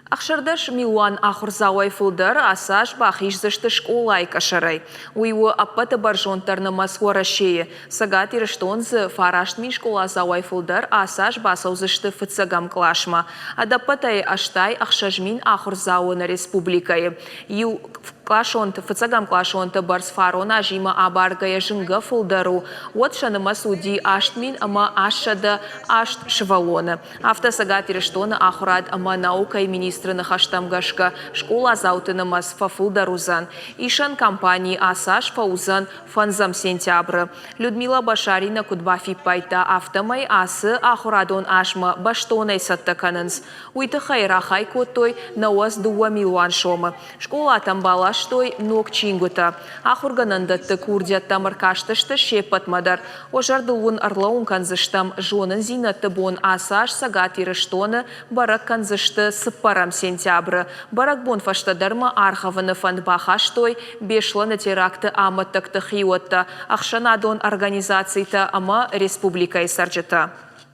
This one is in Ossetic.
16 милуан ахуырдзауӕй фылдӕр ацы аз бахиздзысты скъолайы къӕсӕрӕй. Уый у ӕппӕты бӕрзонддӕр нымӕц Уӕрӕсейы. Цӕгат Ирыстон дзы 9000 скъоладзауӕй фылдӕр ацы аз бацӕудзысты фыццӕгӕм къласмӕ. Ӕдӕппӕтӕй 86 000 ахуырдзауы нӕ республикӕйы. Иу къласонты, фыццӕгӕм къласонты бӕрц фарон азимӕ абаргӕйӕ зынгӕ фылдӕр у, уӕд сӕ нымӕц уыди 8000 ӕмӕ 808 сывӕллоны. Афтӕ Цӕгат Ирыстоны ахуырад ӕмӕ наукӕйы министры ныхӕстӕм гӕсгӕ, скъоладзауты нымӕц фӕфылдӕр уыдзӕн. Исӕн кампани ацы аз фӕуыдзӕн фӕндзӕм сентябры. Людмила Башарина куыд бафиппайдта, афтӕмӕй ацы ахуырадон азмӕ бӕстонӕй цӕттӕ кӕнынц. Уый тыххӕй рахай кодтой 92 милуан сомы. Скъолатӕм баластой ног чингуытӕ. Ахуыргӕнӕндӕтты курдиӕттӕм ӕркастысты се ппӕтмӕ дӕр. Уӕ зӕрдыл уын ӕрлӕууын кӕндзыстӕм, зонындзинӕдты бон ацы аз Цӕгат Ирыстоны бӕрӕг кӕндзысты цыппӕрӕм сентябры. Бӕрӕгбон фӕстӕдӕрмӕ аргъӕвыны фӕнд бахастой Беслӕны теракты амӕттӕгты хиуӕттӕ, ӕхсӕнадон организацитӕ ӕмӕ республикӕйы цӕрджытӕ.